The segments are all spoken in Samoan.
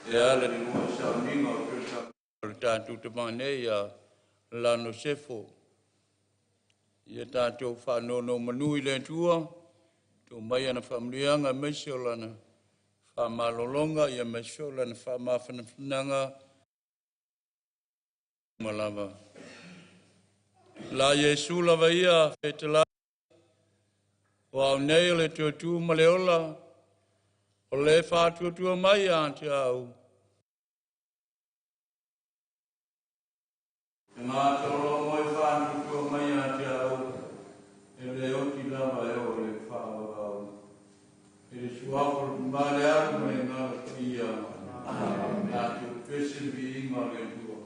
E ala i le uluai sauniga o toe o le tatou tamā nei ia Lano Sefo. Ia tatou faanonomanu i le Atua, tuu mai ana faamanuiaga aemaise o Lana faamalologa, ia aemaise foi o Lana faamafanafanaga uma lava. La Iesu lava ia fetalai, o au nei o le toe tu ma le ola, o le faatuatua mai ia te au, e gata o lo moe faatuatua mai ia te au, e le oti lava e o le faavavau. I le suafa o le Tama le Alo ma le Agaga Paia, tatou pese le viiga o le Atua.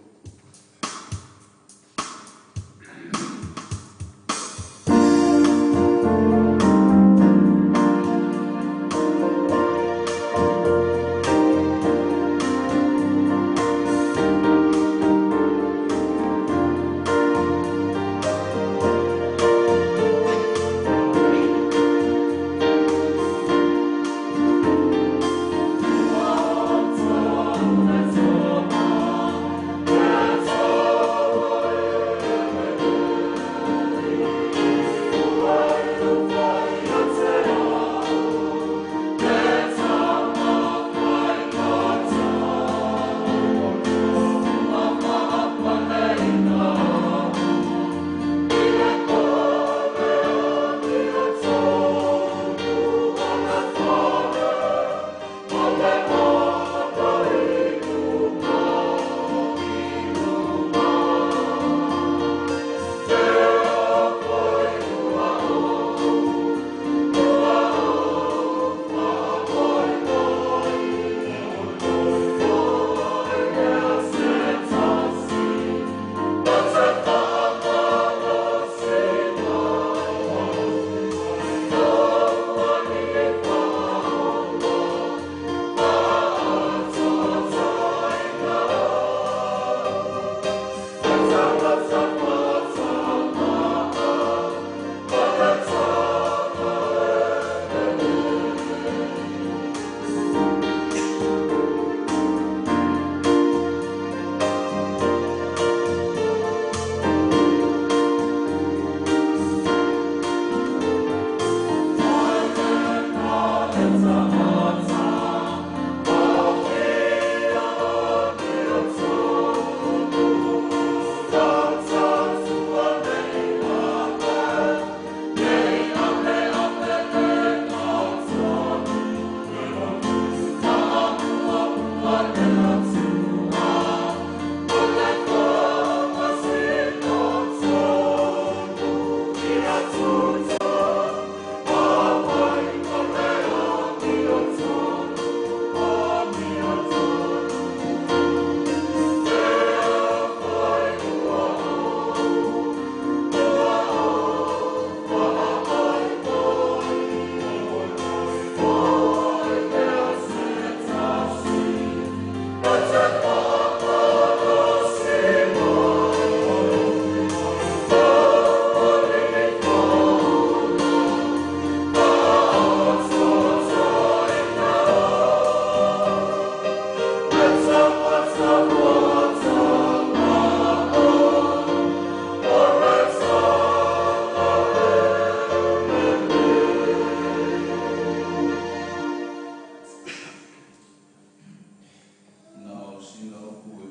Na o sina upu e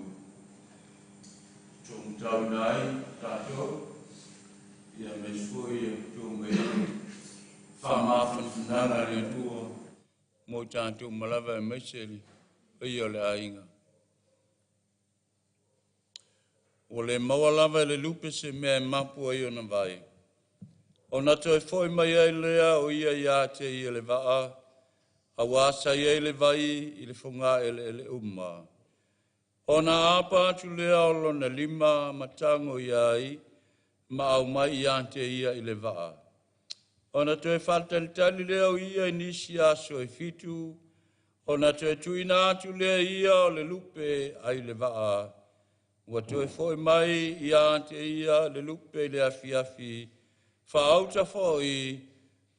tauina ai tatou, ia aemaise foi ia tuu mai ai faamafanafanaga a le Atua mo i tatou uma lava aemaise le paia o le aiga. Ua le maua lava e le lupe se mea e mapu ai ona vae, ona toe foi mai ai lea o ia ia te ia le vaa, auā sa i ai le vai i le fogaeleele uma. Ona aapa atu lea o lona lima ma tago i ai ma aumai ia te ia i le vaa. Ona toe faatalitali lea o ia i nisi aso e 7, ona toe tuuina atu lea e ia o le lupe ai le vaa. Ua toe foi mai ia te ia le lupe i le afiafi, faauta foi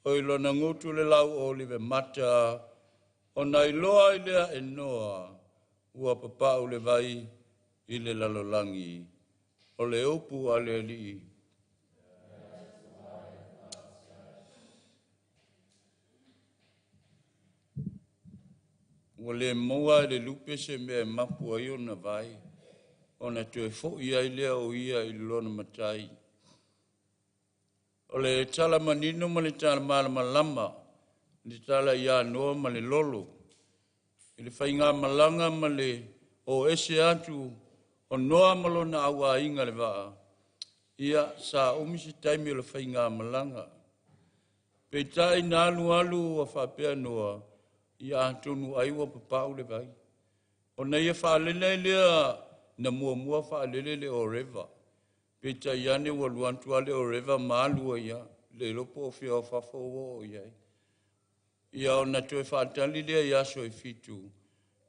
o i lona gutu le lauolive mata, ona iloa ai lea e Noa. ua papau le vai i le lalolagi. O le upu a le Alii. Ua le maua e le lupe se mea e mapu ai ona vae, ona toe foi ai lea o ia i lona matai. O le tala manino ma le tala malamalama, le tala ia Noa ma le lolo, i le faigamalaga ma le o ese atu o Noa ma lona auaiga i le vaa, ia sa umi se taimi o le faigamalaga. Peitai na alu alu ua faapea Noa, ia atonu ai ua papau le vai. Ona ia faalele ai lea, na muamua faalele le oreva, peitai ane ua alu atu lava le oreva ma alu ai lava, le iloa po o fea o fafo ua oo i ai. Ia ona toe faatali lea i aso e 7,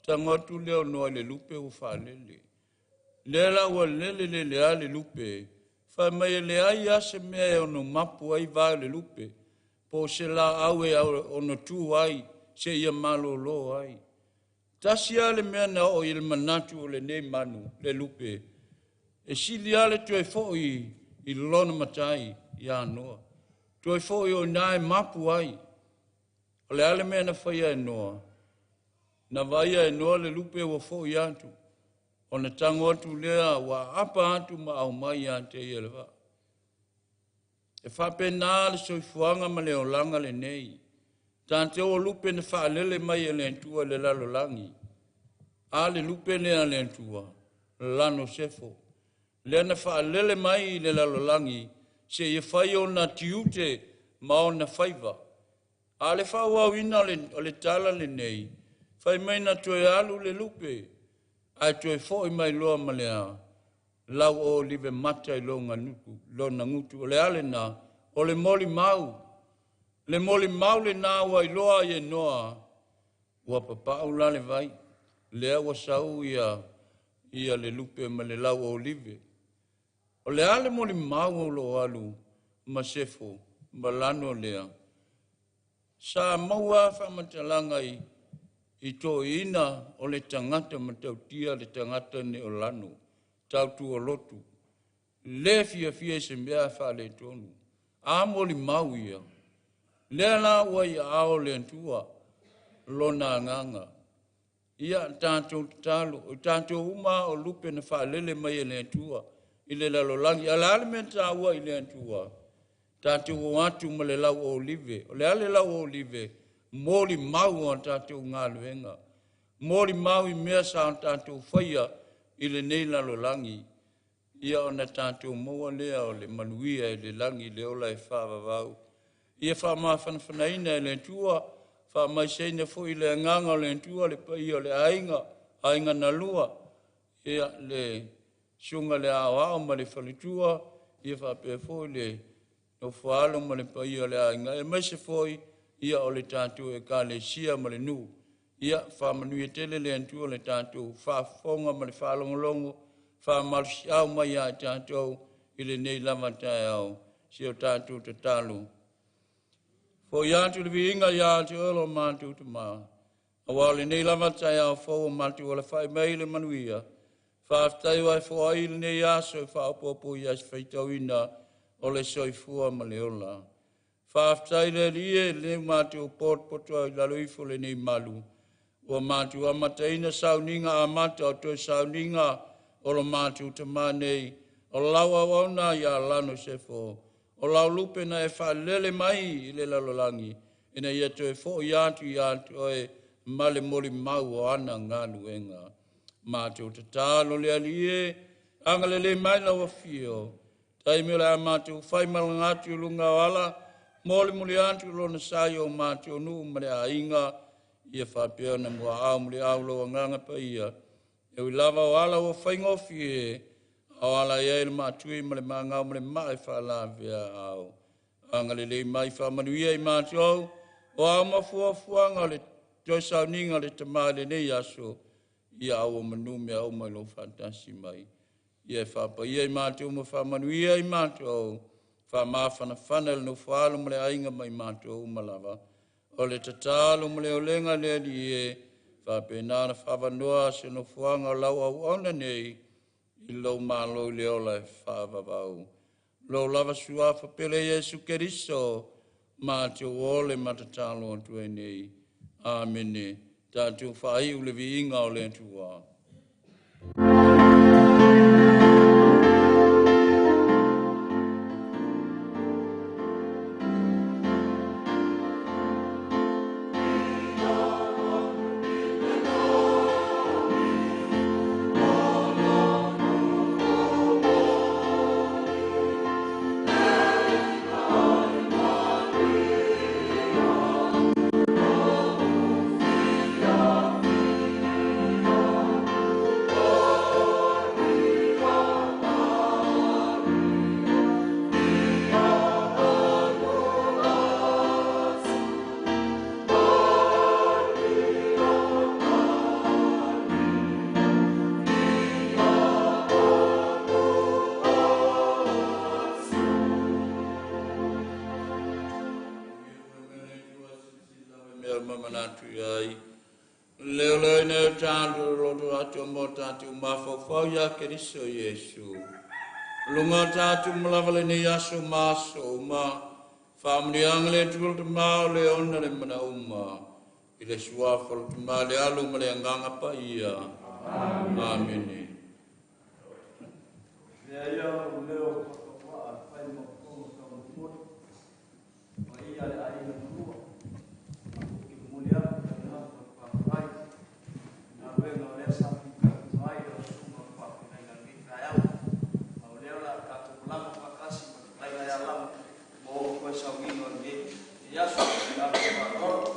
tago atu lea o Noa i le lupe ua faalele. Lea la ua lele lele lava le lupe, fai mai e leai lava se mea e ono mapu ai vae o le lupe, po o se laau e ono tu ai seia malolo ai. Tasi lava le mea na oo i ai le manatu o lenei manu, le lupe, e sili lava le toe foi i lona matai ia Noa, toe foi o i ina e mapu ai. O le a le mea na faia e Noa? Na vaaia e Noa le lupe ua foi atu, ona tago atu lea ua aapa atu ma aumai ia te ia le vaa. E faapena le soifuaga ma le olaga lenei. Tatou o lupe na faalele mai e le Atua i le lalolagi. A le lupe lea a le Atua, Lano Sefo, lea na faalele mai i le lalolagi seia fai ona tiute ma ona faiva. A o le faaauauina o le tala lenei, fai mai na toe alu le lupe, ae toe foi mai loa ma le a? Lauolive mata i lona gutu. O le a lena? O le molimau. Le molimau lena ua iloa ai e Noa, ua papau la le vai, lea ua sau ia le lupe ma le lauolive. O le a le molimau o lo o alu ma Sefo ma Lano lea? Sa maua faamatalaga i toeaiina o le tagata matautia, le tagata lenei o Lano, tautua lotu, le fiafia i se mea faaletonu. A molimau ia, lea la ua i aao o le Atua lona agaga. Ia tatou tatalo, o tatou uma o lupe na faalele mai e le Atua i le lalolagi. A o le a le mea taua i le Atua? Tatou o atu ma le lauolive. O le a le lauolive? Molimau o a tatou galuega, molimau i mea sa tatou faia i lenei lalolagi, ia ona tatou maua lea o le manuia i le lagi i le ola e faavavau. Ia faamafanafanaina e le Atua, faamaiseina foi le agaga o le Atua le paia o le aiga, aiga na lua, ia le susuga i le Aoao ma le faletua, ia faapea foi le nofoaalo ma le paia o le aiga, aemaise foi ia o le tatou Ekalesia ma le nuu. Ia faamanuia tele le Atua i le tatou faafofoga ma le faalogologo, faamalosiau mai ia i tatou i lenei lava taeao. Si o tatou tatalo. Foi atu le viiga ia te Oe lo matou Tama, aua o lenei lava taeao fou ua matou alafai mai i le manuia. Faafetai ua e foai i lenei aso e faaopoopo i aso faitauina o le soifua ma le ola. Faafetai le Alii e, lenei ua matou potopoto ai i lalo ifo o lenei malu, ua matou amataina sauniga amata o toe sauniga o lo matou tama nei, o lau auauna ia Lano Sefo, o lau lupe na e faalele mai i le lalolagi, ina ia toe foi atu ia te Oe ma le molimau o ana galuega. Matou tatalo le Alii e, agalelei mai lau afio, taimi o le a matou faimalaga atu i luga o ala, molimoli atu lona sa i o matou nuu ma le aiga, ia faapea ona muaau muliau lou agaga paia. E ui lava o ala ua faigofie, a o ala e i ai le maatui ma le magao ma le maa e faalavea ao. Agalelei mai faamanuia i matou, o a uma fuafuaga o le toe sauniga o le tama i lenei aso, ia au manu mea uma i lou faatasi mai. Ia e faapaia i matou ma faamanuia i matou, faamafanafana le nofoalo ma le aiga mai matou uma lava. O le tatalo ma le olega le Alii e, Faapena na fa'avanoa se nofoaga o lau auauna nei i lou malo i le ola e faavavau. Lou lava suafa pele Iesu Keriso, matou ole ma tatalo atu ai nei. Amene. Tatou faaiu le viiga o le Atua. Mea ma manatu ai. Leo leo ina o tātou loto atu mo tātou mafaufau ia Keriso Iesu. Lunga o tātou malava le nei aso ma aso uma. Whaamanianga le Atua le Tama o le ona le mana uma. I le suafa o le Tama le Alu ma le Agaga Paia. Amene. Lea ia o leo whakawaa whai maponga ka mapori. Ma ia le aiga malua. Ki muli atu ka ngā whakawhai. Nā wenga o lea sa pika mai o sunga whakawhai ngā mita au. Ma o lea la tātou malama whakasi ma te laila ia lama. Mo o koe saungino o nei. I aso ngā whakawhai.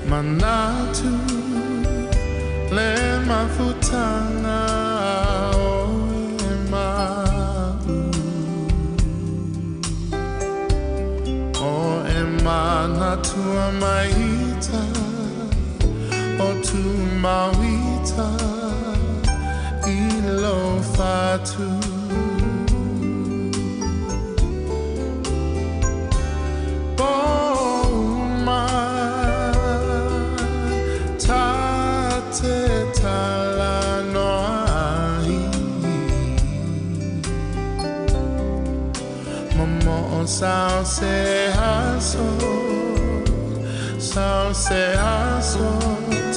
Manatu le mafutanga o e mau o e manatua maita o tu mauita i lo fatu. Sao se aso, sao se aso,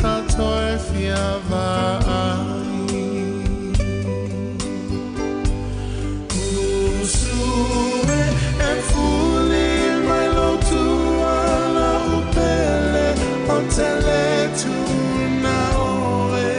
tato e fiava ai. Usue e fuli mai lo tua la upele o tele tu na oe.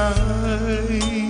ai.